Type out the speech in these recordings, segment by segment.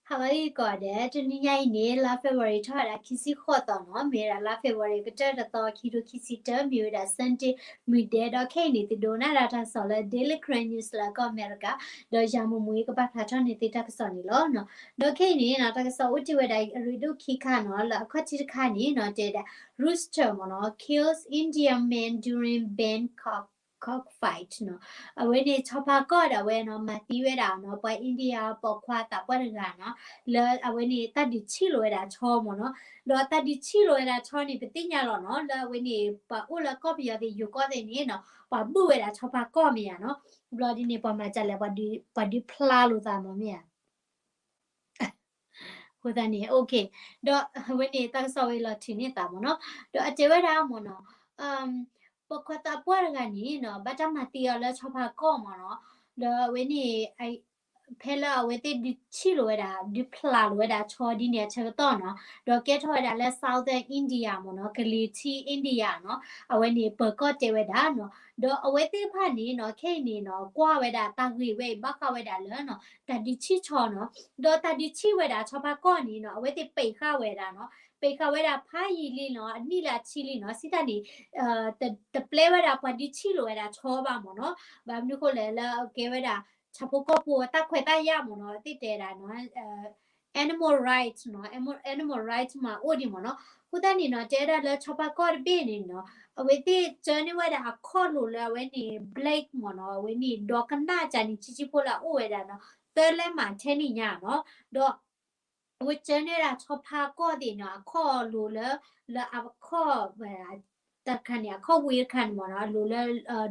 ဟါလၢအဂ့ၤကိးဂၤဒဲး, တနံၤညါအံၤန့ၣ် လါ February ထီၣ်ဝဲဒၣ်ခံဆံဃိးသီနီၤ, မ့ၢ်ဝဲဒၣ်လါ February ကတၢၢ်တသီ ခံထိခံဆံတၢ မ့ၢ်ဝဲဒၣ် Sunday မုၢ်ဒဲး, ဒီးခဲအံၤန့ၣ် သုဒိးနၢ်ဒၣ်တၢ်ကစီၣ်လၢ Daily Karen News လၢကီၢ်အမဲရကၤ, ဒီးယၤမိၢ်မိၢ်ကဘၣ်ဖျါထီၣ်န့ၢ်သုတၢ်ကစီၣ်န့ၣ်လီၤ. ဒီးခဲအံၤန့ၣ်နီၤ တၢ်ကစီၣ်အိၣ်တ့ၢ်ဝဲဒၣ်အရ့ဒိၣ်ခံခါနီၤ, လၢအခီၣ်ထံးတခါန့ၣ်နီၤ တဲဒၣ် Rooster မ့ၢ်နီၤ kills Indian man during Bangkok cockfight နီၤ, အဝဲန့ၣ် ဆီဖါကီၢ်ဒၣ်ဝဲနီၤ မၤသံဝဲဒၣ်နီၤ ပှၤ India ပိာ်ခွါသးပှၢ်တဂၤနီၤ, လၢအဝဲန့ၣ် တၢ်ဒုးဆံၣ်လိာ်ဝဲဒၣ်ဆီမ့ၢ်နီၤ, ဒီးတၢ်ဒုးဆံၣ်လိာ်ဝဲဒၣ်ဆီန့ၣ် ပသ့ၣ်ညါလီၤနီၤ, လၢအဝဲန့ၣ် ပှၤအိၣ်လၢကီၢ်ပယီၤသ့ၣ် ယိၤကီၢ်သ့ၣ်န့ၣ်နီၤ ပှၤဘုၣ်ဝဲဒၣ်ဆီဖါကီၢ်မ့ၢ်ဧါနီၤ, ဘျီဒ်န့ၣ် ပှၤမၤဒ်လဲၣ် ပှၤဒုးဖျါလိာ်သးမ့ၢ်မ့ၢ်ဧါ အဃိသတးန့ၣ် okay, ဒီးအဝဲန့ၣ်တၢ်ကစီၣ်ဝဲလီၤထံးန့ၢ်သးမ့ၢ်နီၤ, ဒီးအတဲဝဲဒၣ်မ့ၢ်နီၤ, ပိာ်ခွါသးပှၢ်တဂၤန့ၣ်နီၤ ဘၣ်တၢ်မၤသံအီၤလၢဆီဖါကီၢ်မ့ၢ်နီၤ, ဒီးအဝဲန့ၣ် ဖဲလၢအဝဲသ့ၣ်ဒုးဆံၣ်လိာ်ဝဲဒၣ် ဒုးဖျါလိာ်ဝဲဒၣ်ဆီဒ်န့ၣ်အဆၢကတီၢ်နီၤ, ဒီးကဲထီၣ်ဝဲဒၣ်လၢ Southern India မ့ၢ်နီၤ, ကလံၤထံး India နီၤ, အဝဲန့ၣ် ပၢၤကီၢ်တဲဝဲဒၣ်နီၤ, ဒီးအဝဲသ့ၣ်တဖၣ်န့ၣ်နီၤ ခဲအံၤန့ၣ်နီၤ ကွၢ်ဝဲဒၣ်တၢ်ဂ့ၢ်ဝဲအံၤ ဘၣ်ဃးဝဲဒၣ်လၢနီၤ တၢ်ဒုးဆံၣ်ဆီနီၤ, ဒီးတၢ်ဒုးဆံၣ်ဝဲဒၣ်ဆီဖါကီၢ်န့ၣ်နီၤ အဝဲသ့ၣ်ပံးဃာ်ဝဲဒၣ်နီၤ, ပံးဃာ်ဝဲဒၣ်ဖးယံာ်လံနီၤ အနံၣ်လၢအဆံလံနီၤ, စံးတၢ်န့ၣ် တပျဲဝဲဒၣ်ပှၤဒုးဆံၣ်လိာ်ဝဲဒၣ်ဆီဘၣ်မ့ၢ်နီၤ, ဘၣ်မနုၤဃိလဲၣ်လၢအကဲဝဲဒၣ် ဆၣ်ဖိကီၢ်ဖိတၢ်ခွဲးတၢ်ယာ်မ့ၢ်နီၤ, သ့ၣ်တဲဒၣ်နီၤ animal rights နီၤ, animal rights မ့ၢ်အိၣ်ဒံးမ့ၢ်နီၤ, အဃိသတးန့ၣ်နီၤ တဲဝဲဒၣ်လၢဆီဖါကီၢ်တဘ့ၣ်န့ၣ်နီၤ အဝဲသ့ၣ်ကၢန့ၢ်ဝဲဒၣ်အခီၣ်လိၤလၢအဝဲန့ၣ် blade မ့ၢ်နီၤ, အဝဲန့ၣ် ဒီကနၣ်ကၢန့ၣ် ဆံးဆံးဖိလၢအအိၣ်ဝဲဒၣ်နီၤ သၢလဲမးထဲန့ၣ်ညါနီၤ, ဒီး အဝဲကၢန့ၢ်ဝဲဒၣ်ဆီဖါကီၢ်သ့ၣ်နီၤ အခီၣ်လိၤလၢ လၢအခီၣ် တခါန့ၣ် အခီၣ်ဝ့တခါန့ၣ်မ့ၢ်နီၤ အလိၤလၢ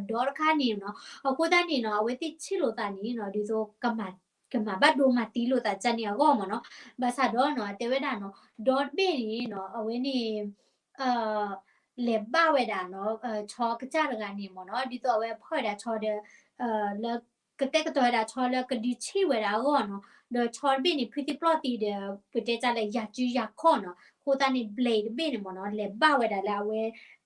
ဒီတခါန့ၣ်နီၤ, အဃိသတးန့ၣ်နီၤ အဝဲသ့ၣ်ဆံၣ်လိာ်သးန့ၣ်နီၤ ဒ်သိး ကမၤဘၣ်ဒိမၤသံလိာ်သးကၢန့ၣ်အဂီၢ်မ့ၢ်နီၤ, ဘၣ်ဆၣ်ဒီးနီၤ တဲဝဲဒၣ်နီၤ ဒီတဘ့ၣ်န့ၣ်နီၤ အဝဲန့ၣ် လဲၤဘၣ်ဝဲဒၣ်နီၤ ဆီကစၢ်တဂၤန့ၣ်မ့ၢ်နီၤ, ဒ်သိးအဝဲဖီၣ်ဝဲဒၣ်ဆီဒီး လၢ ကတဲာ်ကတီၤဝဲဒၣ်ဆီလၢကဒုးဆံၣ်ဝဲဒၣ်အဂီၢ်နီၤ, ဒီးဆီတဘ့ၣ်န့ၣ် ဖုသံပျီၢ်သံဒီး ပတဲတၢ်လၢယၤစုယၤခီၣ်နီၤ, အဃိသတးန့ၣ် blade တဘ့ၣ်န့ၣ်မ့ၢ်နီၤ လဲၤဘၣ်ဝဲဒၣ်လၢအဝဲ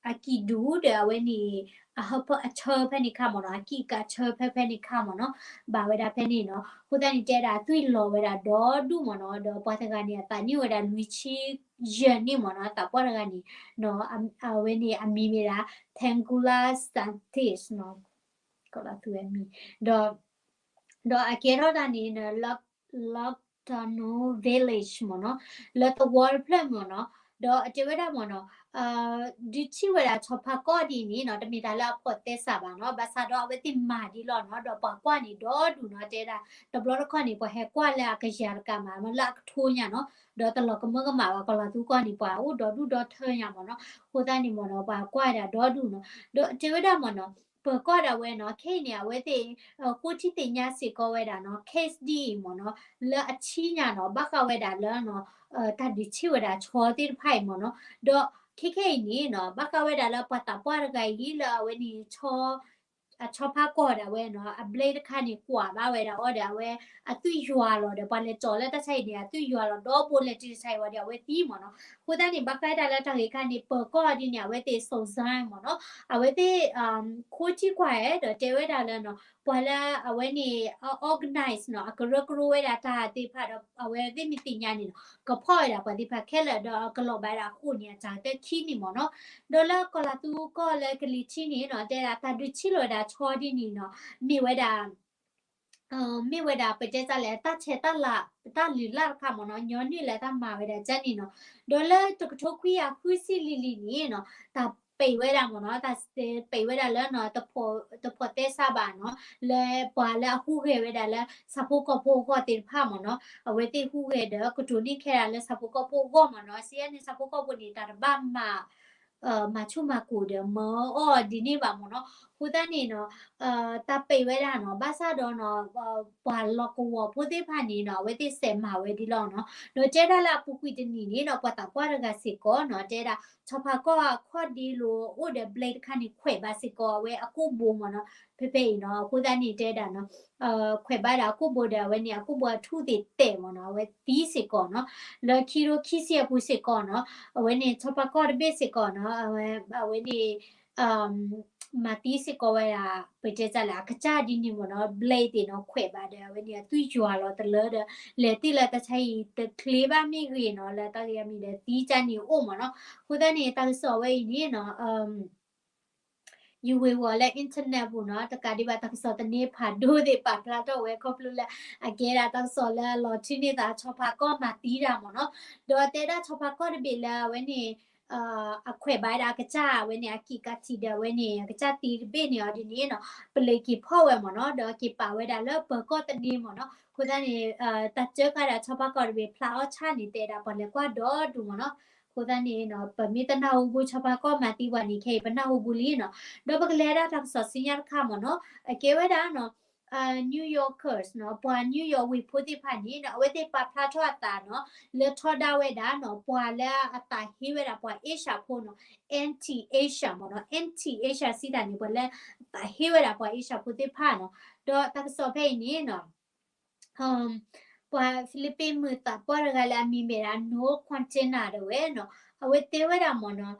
အကံၢ်ဒူၣ်ဒီးအဝဲန့ၣ် အဟၢဖၢအဆၢဖဲန့ၣ်ခါမ့ၢ်နီၤ, အကံၢ်ကးဆၢဖဲဖဲန့ၣ်ခါမ့ၢ်နီၤ, ဘၣ်ဝဲဒၣ်ဖဲန့ၣ်နီၤ, အဃိသတးန့ၣ် တဲဒၣ်အသွံၣ်လီၤဝဲဒၣ်ဒီဒူၣ်မ့ၢ်နီၤ, ဒီးပှၤတဂၤန့ၣ် အသးနံၣ်ဝဲဒၣ်လွံၢ်ဆံယဲၢ်နံၣ်မ့ၢ်နီၤ, သးပှၢ်တဂၤန့ၣ် အဝဲန့ၣ်အမံၤမ့ၢ်ဒၣ် Tengku Santis နီၤ ကီးလီၤသူဝဲမံၤ, ဒီး ဒီးအကဲထီၣ်တၢ်န့ၣ် Loktono Village မ့ၢ်နီၤ, လၢသဝီတဖျၢၣ်မ့ၢ်နီၤ, ဒီးအတဲဝဲဒၣ်မ့ၢ်နီၤ, ဒုးထံၣ်ဝဲဒၣ်ဆီဖါကီၢ်ဒ်န့ၣ်နီၤ, တမ့ၢ်တၢ်လၢအဖိးသဲစးဘၣ်နီၤ, ဘၣ်ဆၣ်ဒီးအဝဲသ့ၣ်မၤဒ်လီၤနီၤ, ဒီးပှၤကွၢ်န့ၣ်ဒီဒူၣ်နီၤ, တဲဒၣ် တဘျီတခီၣ်န့ၣ် ပှၤဟဲကွၢ်လၢအကယၤတကးမး မ့ၢ်လၢအကထိညါနီၤ, ဒီးတလီၤကမၢကမၣ်ဘၣ် ကီးလီၤသူကီၢ်န့ၣ် ပှၤအိၣ်ဒီဒူၣ်ဒီထၢညါမ့ၢ်နီၤ, အဃိသတးန့ၣ်မ့ၢ်နီၤ ပှၤကွၢ်ဝဲဒၣ်ဒီဒူၣ်နီၤ, ဒီးတဲဝဲဒၣ်မ့ၢ်နီၤ ပၢၤကီၢ်ဒၣ်ဝဲနီၤ, ခဲအံၤန့ၣ် အဝဲသ့ၣ် ဃိထံသ့ၣ်ညါစ့ၢ်ကီးဝဲဒၣ်နီၤ, case ဒ်အံၤမ့ၢ်နီၤ, လၢအဆံညါနီၤ, ဘၣ်ဃးဝဲဒၣ်လၢနီၤ, တၢ်ဒုးဆံၣ်ဝဲဒၣ်ဆီသ့ၣ်တဖၣ်အံၤမ့ၢ်နီၤ, ဒီးခဲခဲအံၤန့ၣ်နီၤ, ဘၣ်ဃးဝဲဒၣ်လၢပှၤသးပှၢ်တဂၤအံၤလၢအဝဲန့ၣ် ဆီ အဆီဖါကီၢ်ဒၣ်ဝဲနီၤ, အ blade တခါန့ၣ် ကွၢ်ဘၣ်ဝဲဒၣ်အီၤဒီး အဝဲ အသွံၣ်ယွၤလီၤဒီး ပှၤလဲၤကၠီၤလၢတၢ်ဆါအံၤန့ၣ် အသွံၣ်ယွၤလီၤဒီဘိလဲၤတုၤတၢ်ဆါအံၤဝံၤဒီး အဝဲသံမ့ၢ်နီၤ, အဃိသတးန့ၣ် ဘၣ်ဃးဒၣ်လၢတၢ်ဂ့ၢ်ခါန့ၣ် ပၢၤကီၢ်ဒ်န့ၣ် အဝဲသ့ၣ် စိၤစၢ်မ့ၢ်နီၤ, အဝဲသ့ၣ် ခိထံကွၢ်ဒီးတဲဝဲဒၣ်လၢနီၤ, ပှၤလၢအဝဲန့ၣ် organize နီၤ, အကရၢကရိဝဲဒၣ်တၢ်သ့ၣ်တဖၣ်ဒီး အဝဲသ့ၣ်မ့ၢ်သ့ၣ်ညါန့ၣ်နီၤ, ကဖီၣ်ဝဲဒၣ်ပှၤသ့ၣ်တဖၣ်ခဲလၢာ်ဒီး ကလီၤဘၣ်ဒၣ်အဃိန့ၣ် အတၢ်ကတၢၢ်ခံန့ၣ်မ့ၢ်နီၤ, ဒီးလၢကီးလီၤသူကီၢ်လၢကလံၤထံးန့ၣ်နီၤ, တဲဒၣ်တၢ်ဒုးဆံၣ်လီၤဝဲဒၣ်ဆီဒ်န့ၣ်နီၤ, မ့ၢ်ဝဲဒၣ် မ့ၢ်ဝဲဒၣ် ပတဲတၢ်လဲၣ် တၢ်ဆဲးတၢ်လၤ တၢ်လုၢ်လၢ်တခါမ့ၢ်နီၤ, ညီနုၢ်လၢတၢ်မၤဝဲဒၣ်ကၢန့ၣ်နီၤ, ဒီးလၢတကထိခွံကယၤဃုဆံလံၤလံၤန့ၣ်နီၤ, တၢ်ပံးဝဲဒၣ်မ့ၢ်နီၤ, တၢ်ပံးဝဲဒၣ်လၢနီၤ, တဖိးသဲစးဘၣ်နီၤ, လၢပှၤလၢအဟူးဂဲၤဝဲဒၣ်လၢဆၣ်ဖိကီၢ်ဖိအဂီၢ်သ့ၣ်တဖၣ်မ့ၢ်နီၤ, အဝဲသ့ၣ်ဟူးဂဲၤဒီးကတိၤန့ၢ်ခဲဒၣ်လၢဆၣ်ဖိကီၢ်ဖိအဂီၢ်မ့ၢ်နီၤ, စံးယဲန့ၣ် ဆၣ်ဖိကီၢ်ဖိန့ၣ် တၢ်တဘၣ်မၤ မၤဆူၣ်မၤကိာ်ဒီးမၤအီၣ်ဒ်န့ၣ်ဘၣ်မ့ၢ်နီၤ, အဃိသတးန့ၣ်နီၤ, တၢ်ပံးဝဲဒၣ်နီၤ, ဘၣ်ဆၣ်ဒီးနီၤ, ပှၤလီၢ်ကဝီၤဖိသ့ၣ်တဖၣ်န့ၣ်နီၤ, အဝဲသ့ၣ်စဲးမၤဝဲဒ်လီၤနီၤ, ဒီးတဲဒၣ်လၢအပူၤကွံာ်တနံၤန့ၣ်နီၤ, ပှၤသးပှၢ်တဂၤစ့ၢ်ကီးနီၤ, တဲဒၣ် ဆီဖါကီၢ်အခီၣ်ဒ့လိၤအိၣ်ဒီး blade တခါန့ၣ် ခွဲးဘၣ်စ့ၢ်ကီးအဝဲအကိာ်ဘိမ့ၢ်နီၤ, ဖဲဖဲအံၤနီၤ, အဃိသတးန့ၣ်တဲဒၣ်နီၤ ခွဲးဘၣ်ဒီးအကိာ်ဘိဒီး အဝဲန့ၣ် အကိာ်ဘိအထူၣ်သ့ၣ်တဲာ်မ့ၢ်နီၤ, အဝဲသံစ့ၢ်ကီးနီၤ, လၢခံထိခံဆံအပူၤစ့ၢ်ကီးနီၤ, အဝဲန့ၣ် ဆီဖါကီၢ်တဘ့ၣ်စ့ၢ်ကီးနီၤ, အဝဲန့ၣ် မၤသံစ့ၢ်ကီးဝဲဒၣ် ပတဲတၢ်လၢအကစၢ်ဒ်န့ၣ်မ့ၢ်နီၤ blade သ့ၣ်နီၤ ခွဲးဘၣ်ဒီး အဝဲန့ၣ်အသွံၣ်ယွၤလီၤတလၢဒီး လဲၤတ့ၢ်လၢတၢ်ဆါအံၤ တချ့ဘၣ်မ့ၢ်ဂ့ၤနီၤ လၢတၢ်ဂ့ၢ်အမံၤဒီးသံကၢ်န့ၣ်အိၣ်မ့ၢ်နီၤ. အဃိသတးန့ၣ် တၢ်ကစီၣ်ဝဲအံၤန့ၣ်နီၤ ယဝ့ၤဝီၤလၢ internet ပူၤနီၤ တကးဒံးဘၣ်တၢ်ကစီၣ်သန့ဖးဒိၣ်သ့ၣ်ပာ်ဖျါထီၣ်ဝဲ ခီဖျိလၢ အကဲဒၣ်တၢ်ကစီၣ်လၢအလီၤထုးန့ၢ်သး ဆီဖါကီၢ်မၤသံတၢ်မ့ၢ်နီၤ. ဒီးတဲဒၣ်ဆီဖါကီၢ်တဘ့ၣ်လၢအဝဲန့ၣ် အခွဲးဘၣ်ဝဲဒၣ်အကစၢ်ဝဲန့ၣ် အကံၣ်ကးထံးဒီးအဝဲန့ၣ် အကစၢ်သံတဘ့ၣ်န့ၣ်အီၤဒ်န့ၣ်နီၤ ပလ့ၤက့ၤဖီၣ်ဝဲမ့ၢ်နီၤ ဒီးက့ၤပာ်ဝဲဒၣ်လၢပၢၤကီၢ်သန့မ့ၢ်နီၤ. အဃိသတးန့ၣ် တၢ်စၢဃာ်ဒၣ်ဆီဖါကီၢ်တဘ့ၣ်ဖျါအီၣ်ဆၣ်န့ၣ် တဲဒၣ်ပှၤလဲၤကွၢ်ဒီဒူၣ်မ့ၢ်နီၤ. အဃိသတးန့ၣ်နီၤ ပမ့ၢ်တနၢ်ဟူဘူးဆီဖါကီၢ်မၤသံပှၤန့ၣ် ခဲအံၤပနၢ်ဟူဘူးလံနီၤ. ဒီးပကလဲၤဒၣ်တၢ်ကစီၣ်ဆူညါတခါမ့ၢ်နီၤ အကဲဝဲဒၣ်နီၤ New Yorkers နီၤ ပှၤ New York ဝ့ၢ်ဖိသ့ၣ်တဖၣ်န့ၣ်နီၤ အဝဲသ့ၣ်ပာ်ဖျါထီၣ်အသးနီၤ လၢထီဒါဝဲဒၣ်နီၤ ပှၤလၢအသးဟ့ဝဲဒၣ်ပှၤအ့ၡၢၣ်ဖိနီၤ anti-Asian မ့ၢ်နီၤ anti-Asian စံးတၢ်န့ၣ် ပှၤလၢအသးဟ့ဝဲဒၣ်ပှၤအ့ၡၢၣ်ဖိသ့ၣ်တဖၣ်နီၤ. ဒီးတၢ်ကစီၣ်ဖဲအံၤန့ၣ်နီၤ ပှၤ Philippine မုၢ်သးပှၢ်တဂၤလၢအမံၤမ့ၢ်ဒၣ် Noel Quintana ဒၣ်ဝဲနီၤ အဝဲတဲဝဲဒၣ်မ့ၢ်နီၤ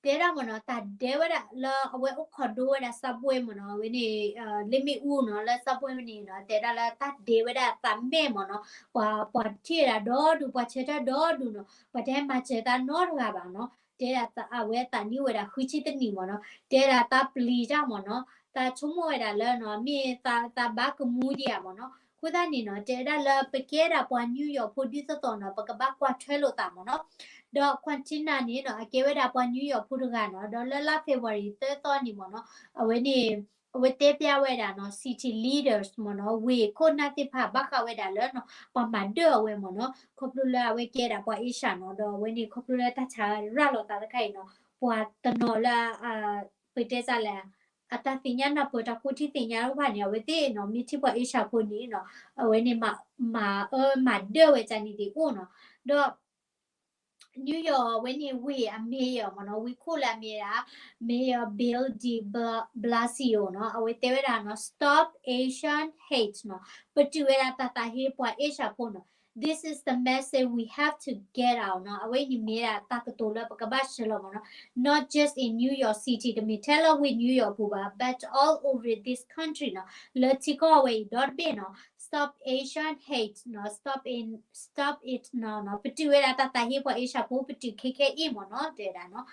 တဲဒၣ်မ့ၢ်နီၤ တၢ်ဒဲဝဲဒၣ်လၢအဝဲအိၣ်ခိးဒိဝဲဒၣ် subway မ့ၢ်နီၤ အဝဲန့ၣ် လ့ၣ်မ့ၣ်အူနီၤ လၢ subway န့ၣ်နီၤ တဲဒၣ်လၢတၢ်ဒဲဝဲဒၣ်သးမဲာ်မ့ၢ်နီၤ ပှၤ ပှၤထံၣ်ဝဲဒၣ်ဒီဒူၣ် ပှၤဆၢထၢၣ်ဒီဒူၣ်နီၤ ပှၤတဟဲမၤစၢၤသးနီတဂၤဘၣ်နီၤ တဲဒၣ်အဝဲသးနံၣ်အိၣ်ဝဲဒၣ် ဃုဆံတနံၣ်မ့ၢ်နီၤ တဲဒၣ်သးပျံၤတၢ်မ့ၢ်နီၤ သးဆိကမိၣ်ဝဲဒၣ်လၢနီၤ မ့ၢ်သးဘၣ်ကမူဒံးဧါမ့ၢ်နီၤ. အဃိသတးန့ၣ်နီၤ တဲဒၣ်လၢပကဲဒၣ်ပှၤ New York ဖိဒ်သိးသိးနီၤ ပကဘၣ်ကွၢ်ထွဲလိာ်သးမ့ၢ်နီၤ. ဒီး Quintana န့ၣ်နီၤ အကဲဝဲဒၣ်ပှၤ New York ဖိတဂၤနီၤ ဒီးလၢလါ February သၢသီန့ၣ်မ့ၢ်နီၤ အဝဲန့ၣ် အဝဲတဲဖျါဝဲဒၣ်နီၤ city leaders မ့ၢ်နီၤ ဝ့ၢ်ခိၣ်နၢ်သ့ၣ်တဖၣ် ဘၣ်ဃးဝဲဒၣ်လၢနီၤ ပှၤမၤဒၢၣ်အဝဲမ့ၢ်နီၤ ခီဖျိလၢအဝဲကဲဒၣ်ပှၤအ့ၡၢၣ်နီၤ ဒီးအဝဲန့ၣ် ခီဖျိလၢတၢ်ဆါရၤလီၤသးတခါအံၤနီၤ ပှၤတနီၤလၢ ပတဲစ့ၢ်လဲၣ် အတၢ်သ့ၣ်ညါနၢ်ပၢၢ်တၢ်ကူၣ်ထံသ့ၣ်ညါတဖၣ်န့ၣ် အဝဲသ့ၣ်နီၤ မ့ၢ်ထံၣ်ပှၤအ့ၡၢၣ်ဖိန့ၣ်နီၤ အဝဲန့ၣ် မၤအၢမၤဒၢၣ်ဝဲဒၣ်န့ၣ်သ့ၣ်အိၣ်နီၤ. ဒီး New York အဝဲန့ၣ်ဝ့ၢ်အ mayor မ့ၢ်နီၤ ဝ့ၢ်ခိၣ်လၢအမ့ၢ်ဒၣ် Mayor Bill de Blasio နီၤ အဝဲတဲဝဲဒၣ်နီၤ Stop Asian hate နီၤ ပတုာ်ဝဲဒၣ်တၢ်သးဟ့ပှၤအ့ၡၢၣ်ဖိနီၤ This is the message we have to get out နီၤ အဝဲအံၤန့ၣ်မ့ၢ်ဒၣ်တၢ်ကတိၤလၢပကဘၣ်ဆှၢလီၤမ့ၢ်နီၤ not just in New York City တမ့ၢ်ထဲလၢဝ့ၢ် New York ပူၤဘၣ် but all over this country နီၤ လၢထံကီၢ်ဝဲအံၤဒီတဘ့ၣ်နီၤ stop Asian hate နီၤ stop in stop it now နီၤ ပတုာ်ဝဲဒၣ်တၢ်သးဟ့ပှၤအ့ၡၢၣ်ဖိ ပတုာ်ခဲခဲအံၤမ့ၢ်နီၤ တဲဝဲဒၣ်နီၤ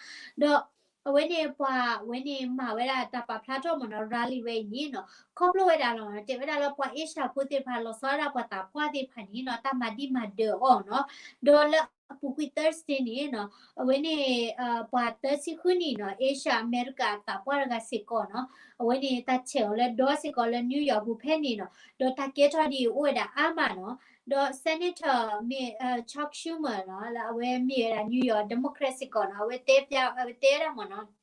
ဒီး အဝဲန့ၣ်ပှၤ အဝဲန့ၣ်မၤဝဲဒၣ်တၢ်ပာ်ဖျါထီၣ်မ့ၢ်နီၤ rally ဝဲအံၤန့ၣ်နီၤ ခီဖျိဝဲဒၣ်လီၤ တဲဝဲဒၣ်လၢပှၤအ့ၡၢၣ်ဖိသ့ၣ်တဖၣ် လီၤဆီဒၣ်တၢ်ပှၤသးပှၢ်သ့ၣ်တဖၣ်န့ၣ်နီၤ တၢ်မၤဒံးမၤဒၢးအီၤနီၤ ဒီးလၢအပူၤကွံာ် Thursday န့ၣ်နီၤ အဝဲန့ၣ် ပှၤသၢဆံဃုနံၣ်နီၤ Asia America သးပှၢ်တဂၤစ့ၢ်ကီးနီၤ အဝဲန့ၣ်တၢ်ဆဲးအီၤလၢဒီစ့ၢ်ကီးလၢ New York ပူၤဖဲန့ၣ်နီၤ ဒီးတၢ်ကဲထီၣ်ဒ်အံၤအိၣ်ဝဲဒၣ်အါမးနီၤ ဒီး Senator မ့ၢ် Chuck Schumer နီၤ လၢအဝဲမ့ၢ်ဝဲဒၣ် New York Democrat စ့ၢ်ကီးနီၤ အဝဲတဲဖျါ အဝဲတဲဝဲဒၣ်မ့ၢ်နီၤ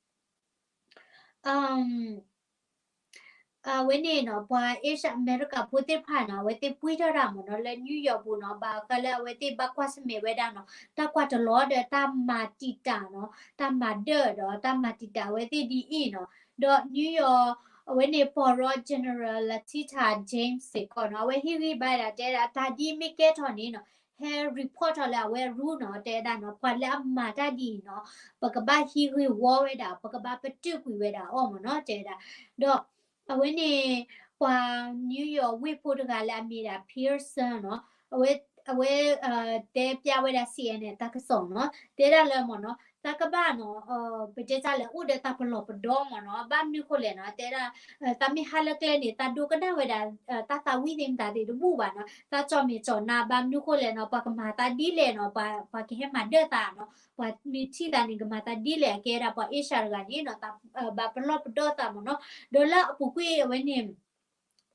အဝဲန့ၣ်နီၤ ပှၤ Asia America ဖိသ့ၣ်တဖၣ်နီၤ အဝဲသ့ၣ်ပှံၢ်ထီၣ်တၢ်မ့ၢ်နီၤ လၢ New York ပူၤနီၤ ဘၣ်ဃးလၢအဝဲသ့ၣ်ဘၣ်ကွၢ်ဆၢၣ်မဲာ်ဝဲဒၣ်နီၤ တၢ်ကွၢ်တလီၤဒီးတၢ်မၤတံာ်တာ်နီၤ တၢ်မၤဒၢၣ်ဒီးတၢ်မၤတံာ်တာ်အဝဲသ့ၣ်ဒ်အံၤနီၤ ဒီး New York အဝဲန့ၣ် ပီၢ်ရီ General Letitia James စ့ၢ်ကီးနီၤ အဝဲဟ့ၣ်ဂံၢ်ဘါဒၣ်တဲဒၣ် တၢ်ဒ်မ့ၢ်ကဲထီၣ်န့ၣ်နီၤ ဟဲ report ထီၣ်လၢအဝဲရူနီၤ တဲဒၣ်နီၤ ပှၤလၢအမၤတၢ်ဒ်အံၤနီၤ ပကဘၣ်ဟံးဂ့ၢ်ဝီဝဲဒၣ် ပကဘၣ်ပတုာ်ကွံာ်ဝဲဒၣ်အီၤမ့ၢ်နီၤ တဲဒၣ် ဒီး အဝဲန့ၣ် ပှၤ New York ဝ့ၢ်ဖိတဂၤလၢအမ့ၢ်ဒၣ် Pearson နီၤ အဝဲ အဝဲ တဲဖျါဝဲဒၣ် C N N တၢ်ကစီၣ်နီၤ တဲဒၣ်လၢမ့ၢ်နီၤ တၢ်ကဘၣ်နီၤ ပတဲတၢ်လၢ အိၣ်ဒီးတၢ်ပလီၢ်ပဒီမ့ၢ်နီၤ ဘၣ်မနုၤဃိလဲၣ်နီၤ တဲဒၣ် တၢ်မ့ၢ်ဟးလၢကျဲန့ၣ် တၢ်ဒိကနၣ်ဝဲဒၣ် တၢ်သးဝံၣ်သ့ၣ်မတၤသ့ၣ်တဘူၣ်ဘၣ်နီၤ တၢ်ကၠီၣ်မဲာ်ကၠီၣ်နါ ဘၣ်မနုၤဃိလဲၣ်နီၤ ပှၤကမၤသးဒ်လဲၣ်နီၤ ပှၤကဟဲမၤဒၢၣ်သးနီၤ ပှၤမ့ၢ်ထံၣ်သးန့ၣ် ကမၤသးဒ်လဲၣ် အကဲဒၣ်ပှၤ Asia တဂၤန့ၣ်နီၤ ဘၣ်ပလီၢ်ပဒီသးမ့ၢ်နီၤ ဒီးလၢအပူၤကွံာ်အဝဲန့ၣ်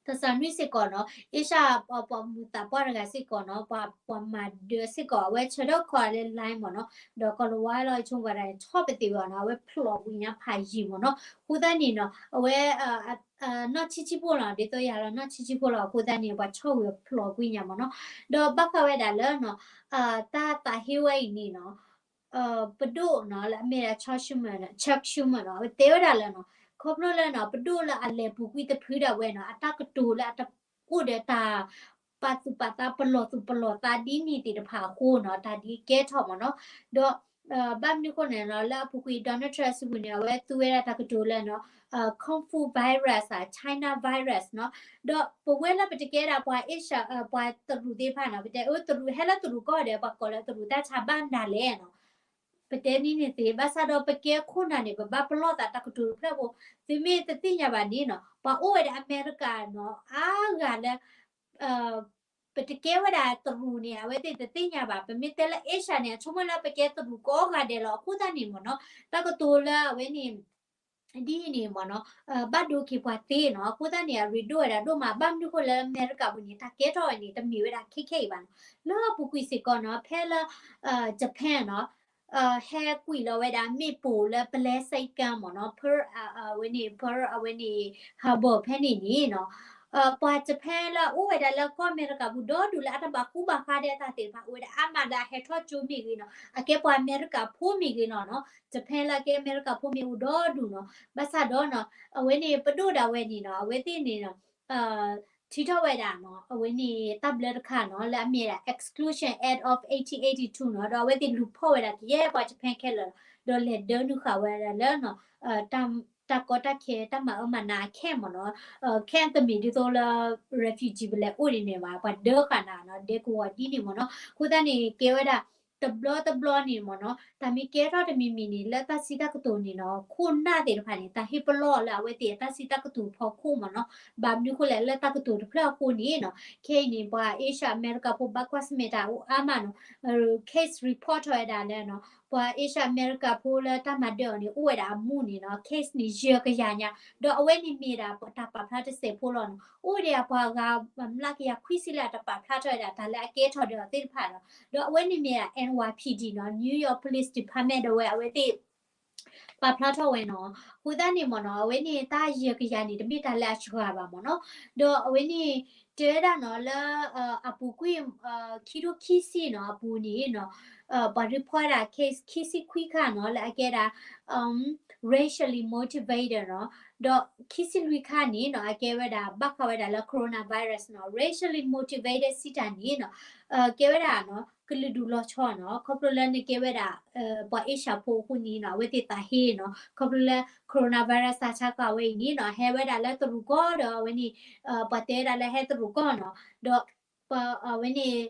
တၢ်စၢ်နွံစ့ၢ်ကီးနီၤ Asia ပှၤမုၢ်သးပှၢ်တဂၤစ့ၢ်ကီးနီၤ ပှၤမၤဒၢးစ့ၢ်ကီး အဝဲဆၢထၢၣ်ခီလၢ line မ့ၢ်နီၤ ဒီးကီၢ်လၤဝါလီၤဆိပှၤဒၣ်န့ၣ် ထီၣ်ပသ့ၣ်ဝဲနီၤ အဝဲဖျိးကွံာ်ညါဖးယံာ်မ့ၢ်နီၤ အဃိသတးန့ၣ်နီၤ အဝဲ နီၢ်ဆံးဆံးဖိလီၤ ဒ်သိးယၤလီၤ နီၢ်ဆံးဆံးဖိလီၤ အဃိသတးန့ၣ် ပှၤဆီၣ်ဝံၤဖျိးကွံာ်ညါမ့ၢ်နီၤ ဒီးဘၣ်ဃးဝဲဒၣ်လၢနီၤ တၢ်သးဟ့ဝဲအံၤန့ၣ်နီၤ ပဒိၣ်နီၤ လၢအမ့ၢ်ဒၣ် Chuck Schumer နီၤ Chuck Schumer နီၤ အဝဲတဲဝဲဒၣ်လၢနီၤ ခီဖျိလၢနီၤ ပဒိၣ်လၢအလဲၤပူၤကွံာ်တဖုဒၣ်ဝဲနီၤ အတၢ်ကတိၤလၢအတအိၣ်ဒီးတၢ်ပာ်သူၣ်ပာ်သး ပလီၢ်သူၣ်ပလီၢ်သးဒ်န့ၣ်သ့ၣ်တဖၣ်အဃိနီၤ တၢ်ဒ်ကဲထီၣ်မ့ၢ်နီၤ ဒီး ဘၣ်မနုၤအဃိန့ၣ်နီၤ လၢအပူၤကွံာ် Donald Trump အစုပူၤန့ၣ် အဝဲသူဝဲဒၣ်တၢ်ကတိၤလၢနီၤ Kung Fu virus ဧါ China virus နီၤ, ဒီးပဝဲလၢပတကဲဒၣ်ပှၤ Asia ပှၤတရူးသ့ၣ်တဖၣ်နီၤ ပတဲအၢတရူး ဟဲလၢတရူးကီၢ်ဒီး ပှၤကိးလၢတရူးတၢ်ဆါဘၣ်မနုၤလဲၣ်နီၤ ပတဲန့ၣ်န့ၣ်သ့ ဘၣ်ဆၣ်ဒီးပကဲခိၣ်နၢ်န့ၣ် ပဘၣ်ပလီၢ်သးတၢ်ကတိၤတဖျၢၣ်ဖိ, သုမ့ၢ်တသ့ၣ်ညါဘၣ်န့ၣ်နီၤ ပှၤအိၣ်ဝဲဒၣ်အမဲရကၤနီၤ အါဂၤလၢ ပတကဲဝဲဒၣ်တရူးန့ၣ် အဝဲသ့ၣ်တသ့ၣ်ညါဘၣ်, ပမ့ၢ်တဲလၢ Asia န့ၣ် အဆိကမိၣ်လၢပကဲတရူးကိးဂၤဒဲးလီၤ. အဃိသတးန့ၣ်မ့ၢ်နီၤ တၢ်ကတိၤလၢအဝဲန့ၣ် ဒ်အံၤန့ၣ်မ့ၢ်နီၤ ဘၣ်ဒိက့ၤပှၤသ့နီၤ, အဃိသတးန့ၣ် အရ့ဒိၣ်ဝဲဒၣ်ဒိၣ်မး, ဘၣ်မနုၤဃိလၢအမဲရကၤပူၤန့ၣ် တၢ်ကဲထီၣ်ဝဲန့ၣ် တမ့ၢ်ဝဲဒၣ်ခဲခဲအံၤဘၣ်နီၤ, လၢအပူၤကွံာ်စ့ၢ်ကီးနီၤ ဖဲလၢ Japan နီၤ ဟဲကွံာ်လီၤဝဲဒၣ်မ့ၣ်ပိၢ်လၢ Pearl စဲးကၢ မ့ၢ်နီၤ Pearl အဝဲန့ၣ် Pearl အဝဲန့ၣ် harbor ဖဲန့ၣ်န့ၣ်နီၤ ပှၤ Japan လၢအအိၣ်ဝဲဒၣ်လၢကီၢ်အမဲရကၤပူၤ ဒီဒူၣ်လၢအတၢ်ဘၣ်ဃူဘၣ်ဃးဒီးအတၢ်သ့ၣ်တဖၣ် အိၣ်ဝဲဒၣ်အါမးလၢအဟဲထီၣ်ကၠိမ့ၢ်ဂ့ၤနီၤ, အကဲပှၤအမဲရကၤဖိမ့ၢ်ဂ့ၤလီၤနီၤ, Japan လၢအကဲအမဲရကၤဖိမ့ၢ်အိၣ်ဒီဒူၣ်နီၤ, ဘၣ်ဆၣ်ဒီးနီၤ အဝဲန့ၣ်ပဒိၣ်ဒၣ်ဝဲန့ၣ်နီၤ အဝဲသ့ၣ်န့ၣ်နီၤ ထံထီၣ်ဝဲဒၣ်နီၤ အဝဲန့ၣ်တၢ်ဘျၢတခါနီၤ လၢအမ့ၢ်ဒၣ် Exclusion Act of eighteen eighty-two နီၤ, ဒီးအဝဲသ့ၣ်လူၤဖီၣ်ဝဲဒၣ်ကယဲၢ်ပှၤ Japan ခဲလၢာ်လီၤ, ဒီးလဲၤဒၢနုာ်ဃာ်ဝဲဒၣ်လၢ တၢ်ကီတၢ်ခဲတၢ်မၤအၢမၤနးအခဲမ့ၢ်နီၤ, ခဲအံၤတမ့ၢ်ဒ်သိးလၢ refugee ပလဲၤအိၣ်ဒ်န့ၣ်ဘၣ်, ပှၤဒၢဃာ်နၤနီၤ ဒဲကဝီၤဒ်န့ၣ်မ့ၢ်နီၤ, အဃိသတးန့ၣ် ကဲဝဲဒၣ် တဘျီတဘျီန့ၣ်မ့ၢ်နီၤ တၢ်မ့ၢ်ကဲထီၣ်တမံၤမံၤန့ၣ် လၢတၢ်စံးတၢ်ကတိၤန့ၣ်နီၤ ခိၣ်နၢ်သ့ၣ်တဖၣ်န့ၣ် တၢ်ဟ့ၣ်ပလီၢ်လၢအဝဲသ့ၣ်အတၢ်စံးတၢ်ကတိၤဖီခိၣ်မ့ၢ်နီၤ, ဘၣ်မနုၤဃိလဲၣ် လၢတၢ်ကတိၤတဖျၢၣ်အဃိန့ၣ်နီၤ ခဲအံၤန့ၣ် ပှၤ Asia အမဲရကၤဖိဘၣ်ကွၢ်ဆၢၣ်မဲာ်တၢ်အိၣ်အါမးနီၤ, case report ထီၣ်ဝဲဒၣ်လၢနီၤ ပှၤ Asia အမဲရကၤဖိလၢတၢ်မၤဒၢအီၤန့ၣ် အိၣ်ဝဲဒၣ်အမူးန့ၣ်နီၤ case န့ၣ် ယဲၢ်ကယၤညါ, ဒီးအဝဲန့ၣ်မ့ၢ်ဒၣ်တၢ်ပာ်ဖျါတစဲးဖိလီၤနီၤ, အိၣ်ဒံးပှၤဂၤမျးကယၤခွံဆံလၢအတၢ်ပာ်ဖျါထီၣ်ဝဲဒၣ် တၢ်လၢအကဲထီၣ်ဒီးအီၤသ့ၣ်တဖၣ်လီၤ, ဒီးအဝဲန့ၣ်မ့ၢ်ဒၣ် N Y P D နီၤ New York Police Department ဒီးဝဲအဝဲသ့ၣ် ပာ်ဖျါထီၣ်ဝဲနီၤ, အဃိသတးန့ၣ်မ့ၢ်နီၤ အဝဲန့ၣ်တၢ်ယဲၢ်ကယၤန့ၣ် တမ့ၢ်တၢ်လၢအစှၤဘၣ်မ့ၢ်နီၤ, ဒီးအဝဲန့ၣ် တဲဝဲဒၣ်နီၤလၢ အပူၤကွံာ် ခံထိခံဆံနီၤ အပူၤန့ၣ်နီၤ ပှၤ report ဒၣ် case ခံဆံခွံခါနီၤ လၢအကဲဒၣ် racially motivated နီၤ, ဒီးခံဆံလွံၢ်ခါန့ၣ်နီၤ အကဲဝဲဒၣ် ဘၣ်ဃးဝဲဒၣ်လၢ coronavirus နီၤ racially motivated စံးတၢ်န့ၣ်နီၤ ကဲဝဲဒၣ်နီၤ ကလုာ်ဒူၣ်လီၤဆီနီၤ ခီဖျိလၢနကဲဝဲဒၣ် ပှၤ Asia ဖိအဃိန့ၣ်နီၤ အဝဲသ့ၣ်သးဟ့နီၤ ခီဖျိလၢ coronavirus တၢ်ဆါကီဝဲအံၤန့ၣ်နီၤ ဟဲဝဲဒၣ်လၢတရူးကီၢ်ဒီးအဝဲန့ၣ် ပှၤတဲဝဲဒၣ်လၢဟဲတရူးကီၢ်နီၤ ဒီး အဝဲန့ၣ်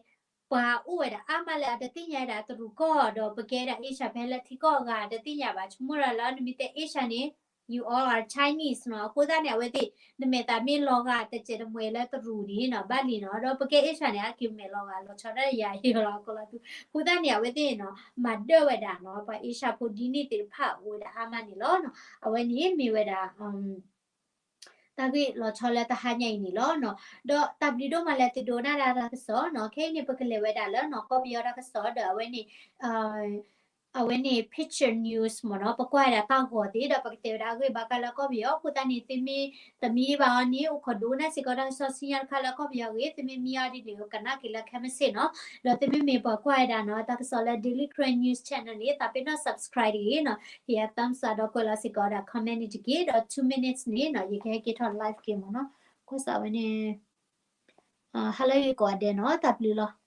ပှၤအိၣ်ဝဲဒၣ်အါမးလၢအတသ့ၣ်ညါဝဲဒၣ်တရူးကီၢ် ဒီးပကဲဒၣ် Asia ဖဲလၢထံကီၢ်အဂၤတသ့ၣ်ညါဘၣ် ဆိကမိၣ်ဒၣ်လၢနမ့ၢ်တဲ Asia န့ၣ် you all are Chinese နီၤ အဃိသတးန့ၣ် အဝဲသ့ၣ် နမဲာ်သးမ့ၢ်လီၤဂာ်တစဲးတမှဲၤလၢတရူးန့ၣ်နီၤ ဘၣ်လံနီၤ ဒီးပကဲ Asia န့ၣ် အက့ၤမဲာ်လီၤဂာ်လီၤဆီဒၣ်ယၤယံၤလီၤ အကီလီၤသူ အဃိသတးန့ၣ် အဝဲသ့ၣ်နီၤ မၤဒၢၣ်ဝဲဒၣ်နီၤ ပှၤ Asia ဖိဒ်န့ၣ်သ့ၣ်တဖၣ်အိၣ်ဝဲဒၣ်အါမးန့ၣ်လီၤနီၤ အဝဲန့ၣ်မ့ၢ်ဝဲဒၣ် တၢ်ဂ့ၢ်လီၤဆီလၢတဟါညါအံၤန့ၣ်လီၤနီၤ ဒီးတၢ်ဘျုးဒိၣ်မးလၢသုဒိကနၣ်ဒၣ်တၢ်ကစီၣ်နီၤ ခဲအံၤန့ၣ် ပကလဲၤဝဲဒၣ်လၢနီၤ ကီၢ်ပယီၤတၢ်ကစီၣ်ဒီးအဝဲန့ၣ် အဝဲန့ၣ် Picture News မ့ၢ်နီၤ ပကွၢ်ဝဲဒၣ်တၢ်ဂီၤသ့ၣ်ဒီးပကတဲဝဲဒၣ်အဂ့ၢ်ဘၣ်ဃးလၢကီၢ်ပယီၤ အဃိသတးန့ၣ် သုမ့ၢ်တမံဒံးဘၣ်အီၤန့ၣ် အိၣ်ခိးဒိကနၣ်စ့ၢ်ကီးတၢ်ကစီၣ်ဆူညါတခါလၢကီၢ်ပယီၤအဂ့ၢ် သုမ့ၢ်မံအီၤဒ်န့ၣ် ကနၣ်က့ၤလၢ comment နီၤ ဒီးသုမ့မ့ၢ်ပှၤကွၢ်ဝဲဒၣ်နီၤ တၢ်ကစီၣ်လၢ Daily Karen News Channel န့ၣ် သးပ့ၤနီၣ် subscribe တဂ့ၤနီၤ ဟ့ၣ်ယၤ thumbs up ဒီးကွဲးလီၤစ့ၢ်ကီးဝဲဒၣ် comment န့ၣ်တက့ၢ် ဒီး two minutes န့ၣ်နီၤ ယကဟဲက့ၤထီၣ် live က့ၤမ့ၢ်နီၤ ကွၢ်စးဝဲန့ၣ် hello ယကိးဂၤဒဲးနီၤ တၢ်ဘျုးလီၤ